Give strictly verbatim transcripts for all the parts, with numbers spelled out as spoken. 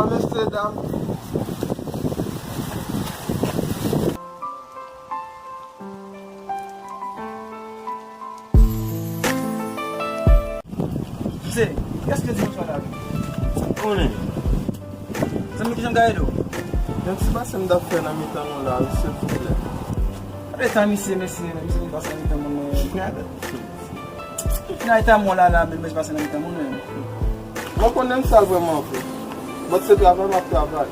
Mesye dam. Mesye, kiyès ki te di bonswa la? Konnen. Zanmi, kijan m ka ede w? Yon ti pase m t ap fè nan mitan nou la, wi, silvouplè. Gade eta misye, mesye, misye vin pase nan mitan moun, men. Gade. Tout nan eta mwen la, la, men, men pase nan mitan moun, men. Mwen konnen m sal vrèman vre. But se travay m ap travay.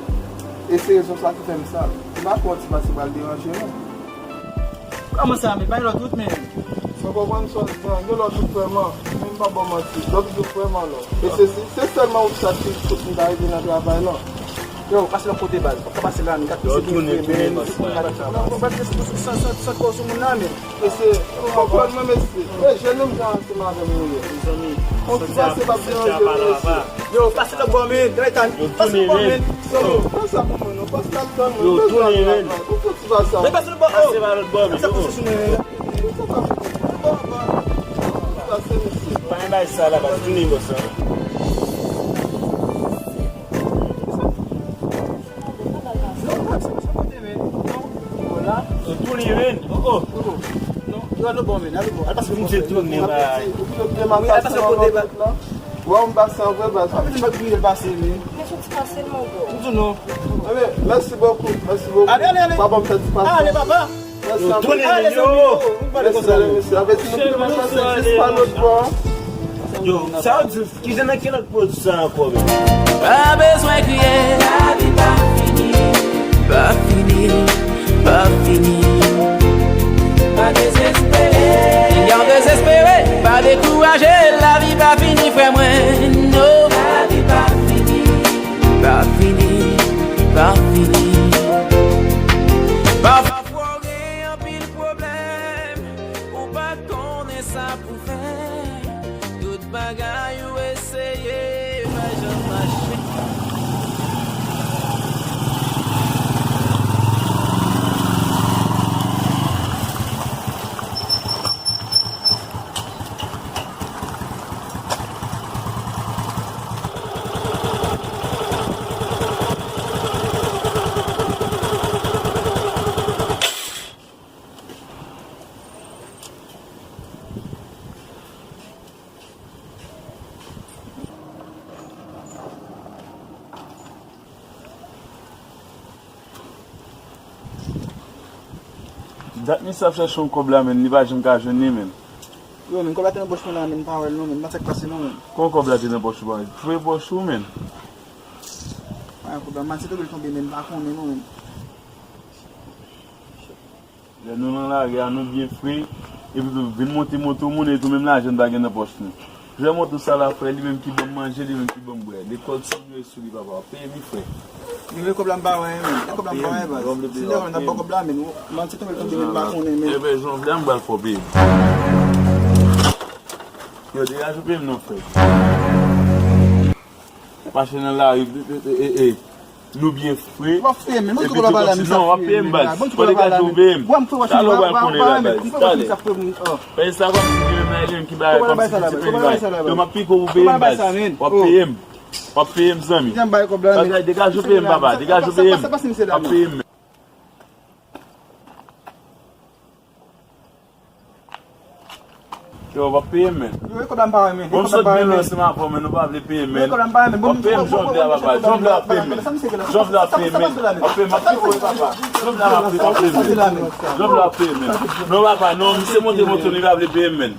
E se rezon sa ki fè m sal. M pa kwè yon ti pase pral deranje nou. Kòman sa, men? Bay lòt wout, men. Mwen konprann sa w di an. Gen lòt wout vrèman. Men m p ap ba w manti. Lòt wout vrèman lòd. E se, se, se sèlman wout sa ki fout m ta rive nan travay lan. Yo, pase lòt kote, baz. Pa pase la, men gad. Yo, tounen, tounen, baz. Non, non, baz, se, se, se, se, se kò sou moun la, men. Mesye, ou konprann mwen, mesye. E jèn moun jan ansanm avè m nou ye. Mezanmi, on ti pase p ap deranje nou, mesye. Yo, pase lòt bò, men. Gade tan. Pase lòt bò, men. Yo, fè sa pou mwen, non. Pase l ap tann mwen. Yo, tounen, men. Ou fè ti pase sa. Men pase lòt bò, oh. Pase pa lòt bò, men. Sa pase sou mwen, men. Sa pa fini. Bon, bon. Pase, mesye. Pa gen bagay sa la, baz. Tounen bò sa. Yo tounen, men. Oh, oh. Non, yo al lòt bò, men, al lòt bò. Al pase lòt bò. Wi, al pase lòt kote, baz. Wè, m pase an vre, baz. Sa vle di m pa kriye l pase, men. Men fò ti pase l, mon bro. M di non. Ebyen, mèsi bokou, mèsi bokou. Ale, ale, ale. Pa ban m fè ti pase. Ale, papa. Yo tounen, men, yo. Mèsi, mesye. Avèti nou ki te pase jis pa lòt bò. Yo, sa w di, kijan nan ki lòt pwodui sa ankò, men? Pa bezwen kriye, lavi pa fini, pa fini, pa fini. Pa dezespere. Piga w dezespere, pa dekouraje, lavi pa fini, frè mwen, no. Lavi pa fini, pa fini, pa fini. Pafwa w gen anpil pwoblèm, ou pa konnen sa pou fè. Tout bagay ou eseye, pa janm mache. Dat misye ap chèche yon kòb la, men li pa janm ka jwenn li, men. Yo, men kòb la te nan pòch mwen la, men m pa wè l non, men m pa sa k pase non, men. Kòman kòb la te nan pòch ou, pa wè? Fouye pòch ou, men. Pa wè kòb la, m al se tonbe l tonbe, men m pa konnen non, men. Lè nou nan lari a, nou byen fre, epi tou vin monte moto moun, e tou menm lajan n pa gen nan pòch nou. Jwè moto sa la, frè, li menm ki ban m manje, li menm ki ban m bwè. Lekòl sou nou e sou li, papa. W ap peye m wi, frè. Men kòb la m pa wè, men. Kòb la m pa wè, baz. Si lè w nan bò kòb la, men, m al se tonbe l tonbe, men m pa konnen, men. Ebyen, jan w vle a, m pral fè w peye m. Yo, degaje w peye m non, frè. Mache nan lari, e, e, e, e. Nou byen fre. W ap peye m, men. Epi tou kòmsi, non, w ap peye m, baz. Fò degaje w peye m. Talè w pral konnen la, baz. Talè. Peye sa kòmsi se menm nan li menm ki bay, kòmsi se ti peye m bay. Yo, m ap pike w pou peye m, baz. W ap peye m. W ap peye m, zanmi. Degaje w peye m, papa. Degaje w peye m. W ap peye m. Yo, w ap peye m, men. Yo, e kòb la m pa wè, men. Bon, m sot byen lwen ansanm avè w, men nou pa vle peye m, men. W ap peye m jan w vle a, papa. Jan w vle w ap peye m, men. Jan w vle w ap peye m, men. W ap peye m, m ap peye w, papa. Jan w vle w ap peye m, men. Jan w vle w ap peye m, men. Non, papa, non, misye monte moto, li pa vle peye m, men.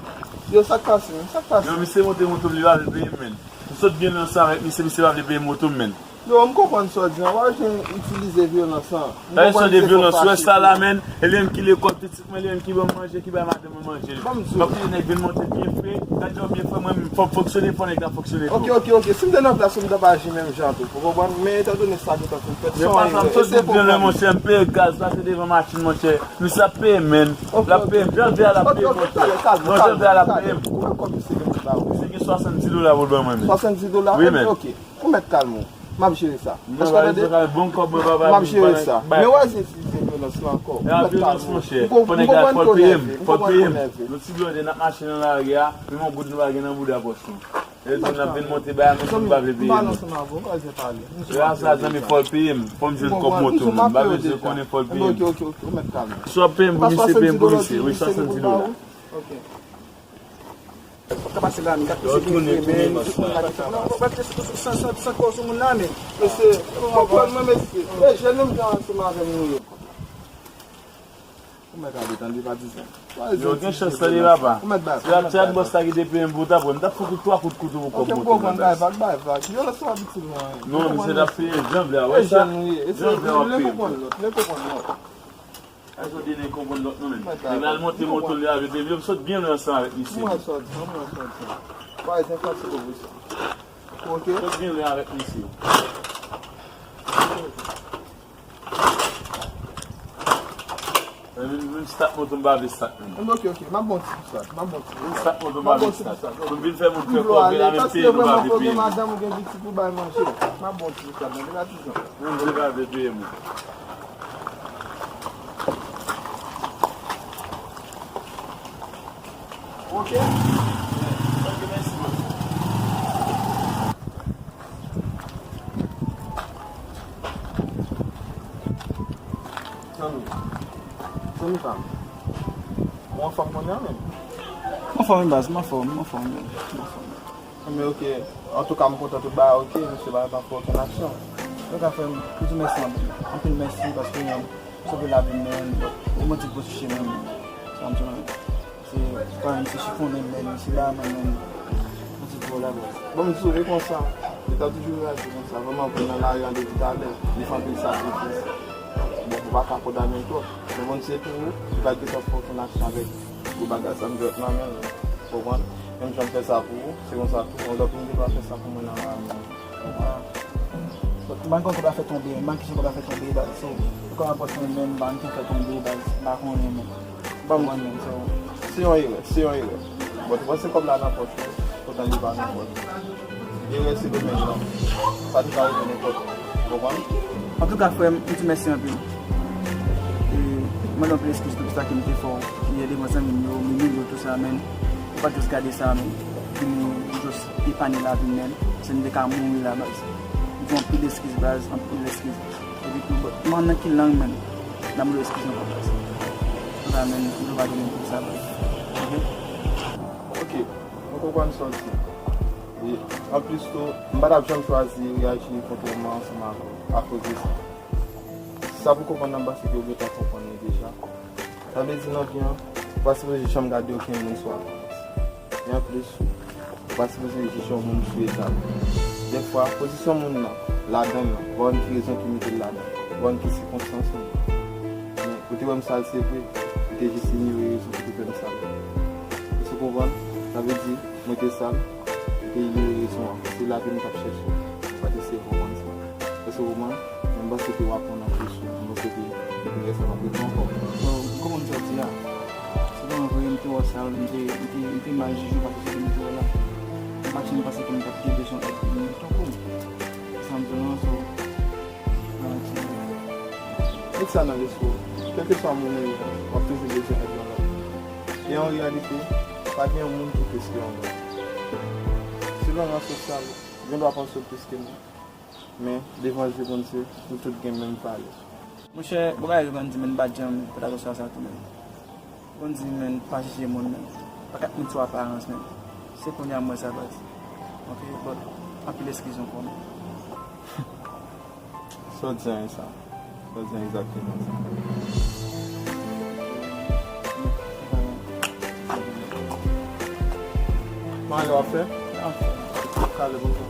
Yo, sa k pase, men? Sa k pase? Non, misye monte moto, li pa vle peye m, men. M sot byen lwen ansanm avèk misye, misye pa vle peye moto m, men. Yo, m konprann sa w di an. W ap jan itilize vyolans lan. M konprann se fòs fache. Sa yon de vyolans, ou wè sa la, menn? E li menm ki lekòl pitit mwen, li menm ki ban m manje, ki bay madanm mwen manje. Ban m di w. M ap kite nèg vin monte byen fre, gad jan w byen fre, mwen menm, fò m fonksyone, fò nèg la fonksyone tou. Oke, oke, oke. Si m te nan plas ou, m t ap aji menm jan tou. Ou konprann? Men etandone sa gentan fin fèt, se yon erè. E se pou mwen. Monchè, m peye gaz, pase devan machin, monchè. Misye ap peye m, menn. L ap peye m. Jan l vle a, l ap peye m, monchè. Non, jan l vle a, l ap peye m. Ou wè kòb misye gen pou l ba ou? Misye gen swasanndis dola pou l ban mwen, menn. Swasanndis dola? Wi, menn. Oke. Ou mèt kalme w. M ap jere sa. Èske w tande? Bon kòb mwen, papa. M ap jere sa. Men w a itilize vyolans lan ankò. Ou mèt kalme w. M konprann ke w nève. M konprann ke w nève. Nou ti blòdè, n ap mache nan lari a, menm yon goud nou pa gen nan bouda pòch nou. Lè moun ap vin monte bay a, men moun pa vle peye non. Lè a sa, zanmi, fò l peye m. Fò m jwenn kòb moto m. M pa bezwen konnen, fò l peye m. Si w ap peye m pou misye, peye m pou misye. Wi, swasanndis dola. Yo tounen, tounen, bòs la. San, san, san kò sou moun nan, men. Mesye, ou konprann mwen, mesye. E, jèn menm jan ansanm avè m nou ye. Ou mèt ale, tande, patizan. Yo gen chans, tande, papa. Ou mèt bay. Si w ap tchad bòs la ki te peye m pou w ta pran, m t ap fout ou twa kout kouto pou kòb moto m nan, baz. Bay vag, bay vag. Yo, lòt sa pa pitit mwen. Non, misye t ap peye m, jan vle a, wè sa? Jan vle a w ap peye m. Lè konprann lòt, lè konprann lòt. Ay, jodi nèg konprann lòt non, men. Nèg la al monte moto l, li al vin peye m. Yo, m sot byen lwen ansanm avèk misye. Mwen sot, mwen sot. Bay senkant sou pou sa. Ok. Sot byen lwen avèk misye. Menm, menm stat moto m pa vle stat menm. Ok, ok. M ap bon ti pou sa. M ap bon ti pou sa. Menm stat moto m pa vle stat. Pou m vin fè moun fè kòb la, menm peye nou pa vle peye. Paske vrèman fò gen madanm ou gen pitit pou bay manje. M ap bon ti pou sa. Menm patizan. Menm je pa vle peye moun. Ok. Ok, mèsi, bro. Zanmi. Zanmi pa m. Ou anfòm kounye a menm? M anfòm, wi, baz, m anfòm, m anfòm, m anfòm. Men ok, antouka, m kontan tout bagay ok, mesye bagay pa fè okenn aksyon. Antouka, frè m, m di w mèsi anpil. Anpil mèsi paske, um, ou sove lavi m, men, ou monte gwo sou chemen m. Sa m di w, se, se pa menm, se chifonnen m, men, se ba mwen menm. Monte gwo la, baz. Bon, m di w, e konsa, li ta toujou reyaji konsa. Vrèman, pou nan lari a depi talè, li fè anpil sakrifis. Bon, ou pa ka kondane l twòp. Men Bondye pou ou, li pa t gentan fè okenn aksyon avèk gwo bagay sa m jwenn nan men l. Ou konprann? Menm jan m fè sa pou ou, se konsa tou, yon lòt moun gen dwa fè sa pou mwen nan lari a. Ou konprann? Bon, m pa gen kòb ap fè tonbe, m pa gen kesyon kòb ap fè tonbe, baz. So, ou ka rapòte mwen menm, m pa gen kòb fè tonbe, baz, m pa konnen, men. Ban m, se yon erè, se yon erè. Bon, ou panse kòb la nan pòch ou, poutan li pa nan pòch ou. Erè se domèn lan. Sa te ka rive nenpòt. Ou konprann? Antouka, frè m, m di mèsi anpil. E mwen mande w anpil eskiz tou pou sa ke m te fè w yè devan zanmi m yo, Mimi yo, tou sa, men ou pa t jis gade sa, men pou nou jis epanye lavi m, men se m te ka mouri la, baz. M di w anpil eskiz, baz, anpil eskiz. Epi tou, bon, mwen nan ki lang menm? N ap mande w eskiz ankò, baz. Antouka, men, m di w padone m pou sa, baz. Ok? Ok, mwen konprann sa w di. E, anplis tou, m pa t ap janm chwazi reyaji kontrèman ansanm avè w akoz de sa. Sa pou konprann nan, m panse ke w gentan konprann li deja. Sa vle di nan vi an, ou pa sipoze janm gade okenn moun sou aparans. E anplis, ou pa sipoze jije yon moun sou eta l. Dèfwa, pozisyon moun nan ladan l lan, pa konn ki rezon ki mete l ladan l, pa konn ki sikonstans li. Men, ou te wè m sal, se vre, ou te jis inyore rezon ki te fè m sal. Èske w konprann? Sa vle di, mwen te sal, ou te inyore rezon an. Se lapenn ou t ap chèche. Ou pa t eseye konprann sa. Èske w konprann? Men m panse ke w aprann anpil sou, m panse ke ou te fè sa nan prizon ankò. Bon, m konprann sa w di a. Se vrèman vre, m te wè w sal, m te, m te, m te mal jije w paske se m te wè la. M pa t janm panse ke m t ap gen bezwen èd moun tankou w. Sa m di w lan, so, Met sa nan lespri w. Kèlkeswa moun ou ye, w ap toujou bezwen èd yon lòt. E an reyalite, pa gen yon moun ki plis ke yon lòt. Selon ran sosyal ou, gen dwa panse w plis ke moun. Men, devan je Bondye, nou tout gen menm valè. Monchè, bon bagay yo konn di, men m pa t janm fè atensyon a sa tou, men. Konn di, men, pa jije moun, men. Pa kat moun sou aparans, men. Se kounye a m wè sa, baz. Ok, but, anpil eskiz ankò, men. Sa w di an e sa. Sa w di an egzakteman sa. Bon, ale w ap fè? Ap fè. Kale bonjou.